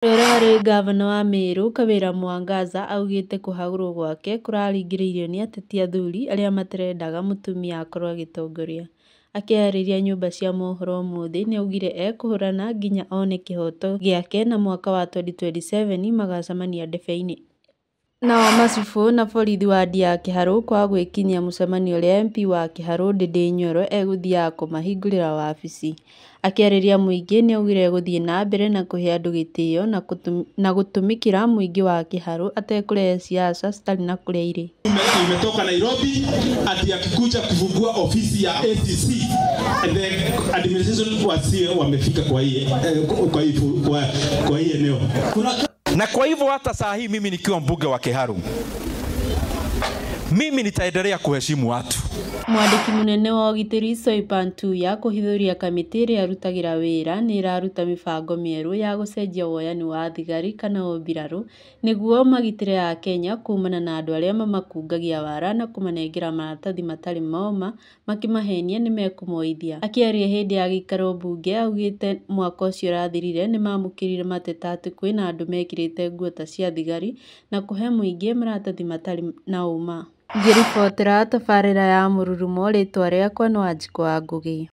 Ũrĩa warĩ ngavana wa Meru, Kawira Mwangaza augĩte kũhagũrwo gwake kũraringĩrĩirio nĩ ateti athuri arĩa matarendaga mũtumia akorwo agĩtongoria. Akĩarĩria nyũmba cia mohoro ũmũthĩ nĩaugire ekũhũrana nginya one kĩhoto gĩake na mwaka wa 2027 magacemania ndebe-inĩ. Nao macibũ na borithi wadi ya Kiharu kwaga gwĩkinyia mũcemanio ũrĩa MP wa Kiharu Ndindi Nyoro egũthiaga kũmahingũrĩra wabici. Akĩarĩria mũingĩ nĩaugire egũthiĩ na mbere na kũhe andũ gĩtĩo na gũtũmĩkĩra mũingĩ wa Kiharu atekũrehe siasa citarĩ na kũrĩa irĩ. Imetoka Nairobi ati akikuja kufungua ofisi ya ACC the administration wasiwe wamefika kwa hii kwa hii kwa hii eneo. Na kwa hivyo hata saa hii mimi nikiwa mbunge wa Kiharu, mimi nitaendelea kuheshimu watu. Mwandĩki mũnene wa ũgitĩri Soipan Tuya kũhithũria kamĩtĩ ĩrĩa arutagĩra wĩra nĩ ĩraruta mĩbango mĩerũ ya gũcenjia woyani wa thigari kana ũmbirarũ nĩguo magitĩre akenya kumana na andũ arĩa mamakungagia wara na kũmanengera maratathi matarĩ ma ũma makĩmahenia nĩmekũmoithia. Akĩaria hĩndĩ ya gĩikaro mbunge augĩte mwaka ũcio ũrathirire nĩmamũkĩrire mateta atĩ kwĩna andũ mekĩrĩte nguo ta cia thigari na kũhe mũingĩ maratathi matarĩ na ũma. Ngĩribotera tabarĩra ya Mũrurumo rĩtwa rĩakwa nĩ Wanjikũ wa Ngũgĩ.